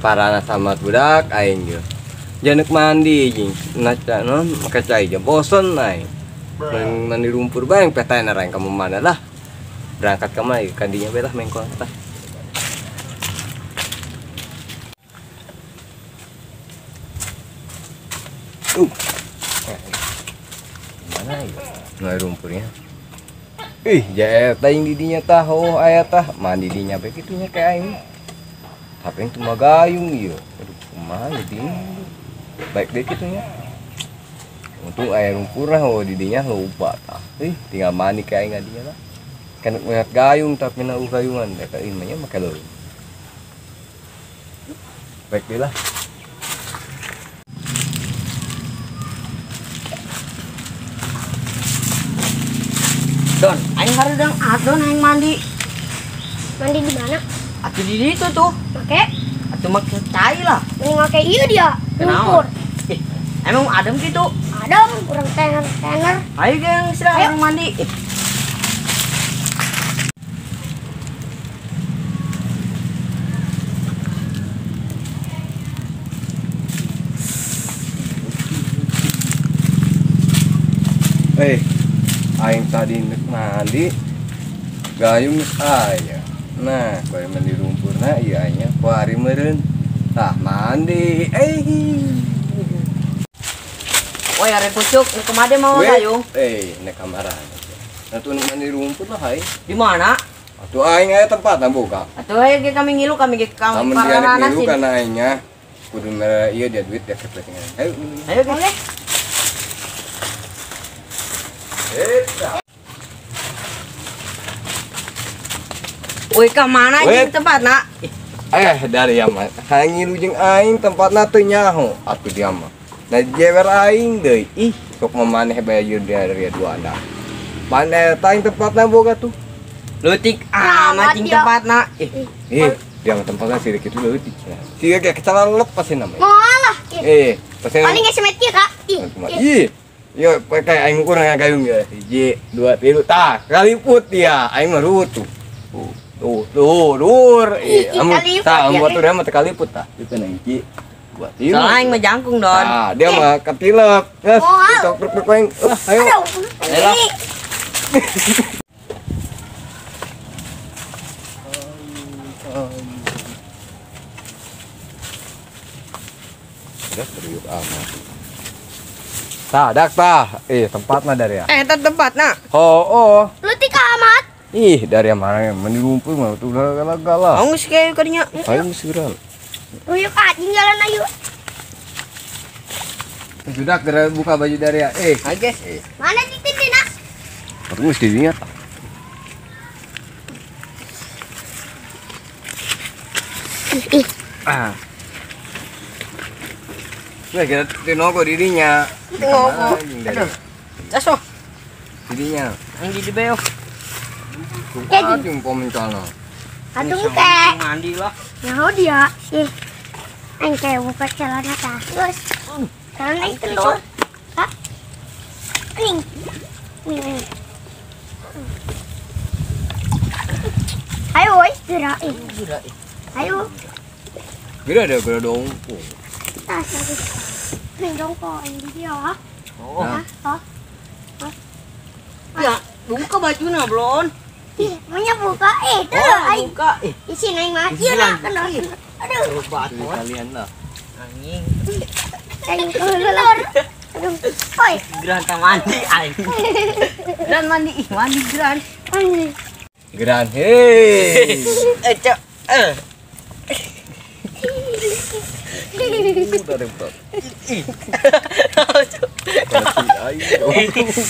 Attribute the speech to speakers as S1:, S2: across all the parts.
S1: Parana sama budak aing ge. Janek mandi jeung naca non make cai ge bosen aing. Mandi lumpur bae petana aing kamu mana lah. Berangkat ka mah kadinya bae lah mengkol tah. Mana ya? Nah, lumpurnya. Ih, jae tah yang didinya tah, oh aya tah, mandi dinya bae kitu nya kayak aing. Tapi yang cuma gayung iya. Aduh, kumaha jadi. Baik deh kitu nya. Untung aya lumpur lah, oh didinya lupa tah. Ih, tinggal mandi kayak aing dinya lah. Kan melihat gayung tapi na gayungan eta ieu mah make leuleung. Baik deh lah.
S2: Don, aing hareudang adon aing mandi.
S3: Mandi di mana?
S2: Atuh di ditu tuh.
S3: Make?
S2: Atuh make cai lah.
S3: Mending make ieu dia. Lumpur.
S2: Ih, emang adem gitu?
S3: Adem, kurang tener-tener.
S2: Ayo geng, silakan mandi.
S1: Aing tadi mandi gayung aya. Nah, kowe mandi lumpurna ieu aingnya kuari meureun. Tah mandi.
S2: Woi, are pucuk, nu kumaha mau gayung?
S1: Nek kamaran. Atuh mandi lumpur lah aing.
S2: Di mana?
S1: Atuh aing aya tempat buka.
S2: Atuh aya ge kami ngilu kami ge kami
S1: parana ngilu kana aingnya. Kudu mere ieu dia duit dia kepetingan. Ayo.
S2: Ayo ge. Woi, ka mana jeung tempatna?
S1: Dari ya mah. Hayang ngilu jeung aing tempatna teu nyaho. Atuh dia mah. Nah jewer aing deui. Ih, sok mamaneh bae jeung dari dua anak. Mana eta aing tempatna boga tuh?
S2: Leutik amat jeung tempatna.
S1: Ih, dia mah tempatna sieu kitu leutik. Sieu ge kecalalep pasti namanya.
S3: Moal lah.
S1: Pasti
S3: paling geus metik ka.
S1: Ih. Yo, pakai aing ukur gayung ya. 1, 2, 3, tah, kaliput dia. Aing mah ruwet tuh. Tuh, tuh, dur. Tah, amun batur mah teh kaliput tah. Itu na 1, 2, 3.
S2: Soalnya aing mah jangkung, Don.
S1: Tah, dia mah ketilep. Geus, tok truk aing. Lah, ayo.
S2: Ayo.
S1: Udah serius amat. Tah, dak tah. Tempatna dari ya.
S2: Eta tempatna.
S1: Oh.
S3: Leutik amat.
S1: Ih, dari mana mandi lumpur mah tuh galah-galah.
S2: Aung geus kayak kadinya.
S1: Ayo geus geura.
S3: Ruyuk ah, tinggalan ayo.
S1: Sudah geura buka baju dari ya.
S2: Ayo guys.
S3: Mana titik nak?
S1: Terus didinya. Ah. Nah, kira tinogo dirinya.
S2: Tinogo. Aduh. Caso.
S1: Dirinya.
S2: Aing di beo.
S1: Aduh, pemencana.
S3: Aduh, ke.
S2: Mandi lah.
S3: Nyaho dia. Ih. Aing kayak buka celana tah. Terus. Celana itu loh. Hah? Ning. Ning. Ayo, woi, gerak. Ayo.
S1: Gerak ada gerak dong.
S3: Tah, ning dongko ini dia.
S2: Oh.
S3: Hah?
S2: Ya, buka bajunya belum.
S3: Ih, maunya buka. Tuh, aing.
S2: Buka.
S3: Di sini aing mah. Ieu lah, kendor. Aduh.
S1: Kalian lah.
S2: Anjing.
S3: Aing keluar. Aduh. Oi.
S2: Geran mandi aing. Geran mandi, ih mandi geran.
S1: Geran. Hei.
S2: Cok.
S1: Udah repot.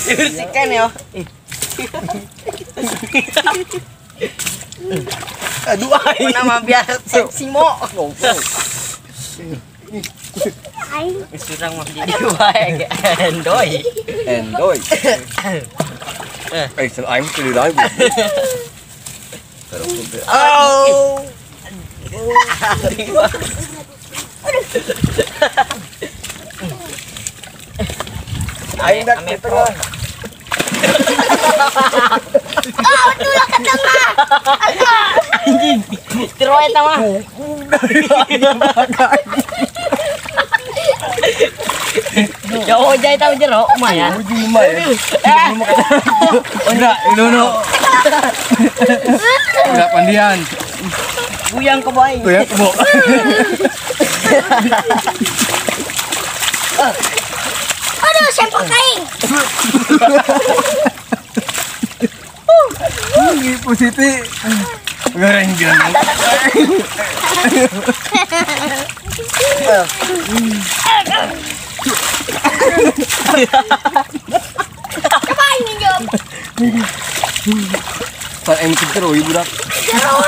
S2: Bersihkan ya.
S1: Aduh, aing.
S2: Nama biar seksi mo.
S3: Aing.
S2: Surang mah jadi wae endoy.
S1: Endoy. Aing tuh di lagi.
S2: Oh.
S1: Aing dak ke tengah.
S3: Oh, betul lah ke tengah.
S2: Anjing. Jero eta mah. Jauh aja eta jero lumayan.
S1: Lumayan. Enggak, ilono. Enggak pandian.
S2: Buyang kebo aing.
S1: Buyang kebo.
S3: Aduh, sempak aing.
S1: Positi. Goreng goreng.
S3: Coba ini jom.
S1: Pan aing jero ieu budak.
S3: Jero.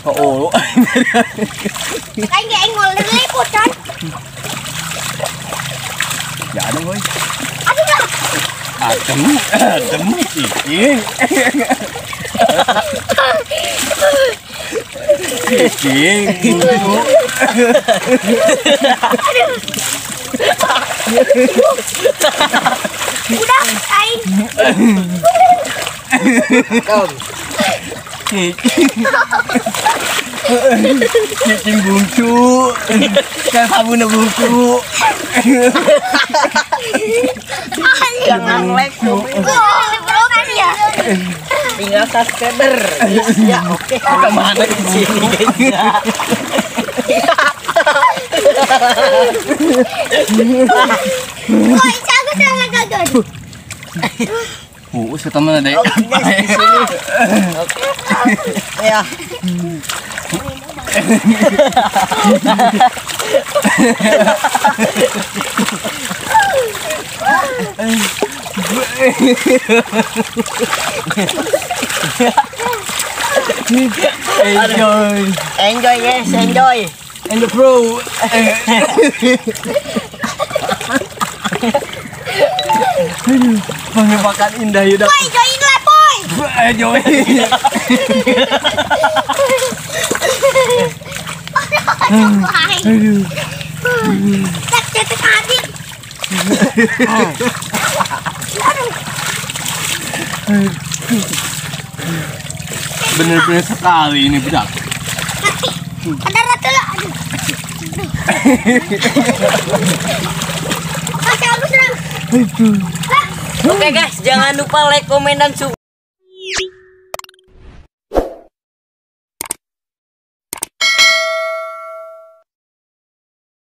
S1: Oh.
S3: Aing ge aing ngoleh liput kan.
S1: Ya ada boy.
S3: Aduh dah.
S1: Adem, adem cicing. Cicing.
S3: Udah, aing.
S1: Cicing bungsu. Kan sabun bungsu.
S2: Jangan like, komen. Tinggal subscriber. Ya, oke.
S1: Kemana di
S2: sini guys?
S3: Woi, cago sama gagal.
S1: Saya teman ada.
S2: Oke, guys, di sini. Oke. Ya.
S1: Enjoy.
S2: Enjoy guys, enjoy.
S1: Enjoy bro. Pengepakan indah ya.
S3: Boy, join lah boy.
S1: Join.
S3: Aduh. Tak adik.
S1: Bener-bener sekali ini budak.
S3: Ada ratu lah. Aduh.
S2: Oke guys, jangan lupa like, komen, dan subscribe.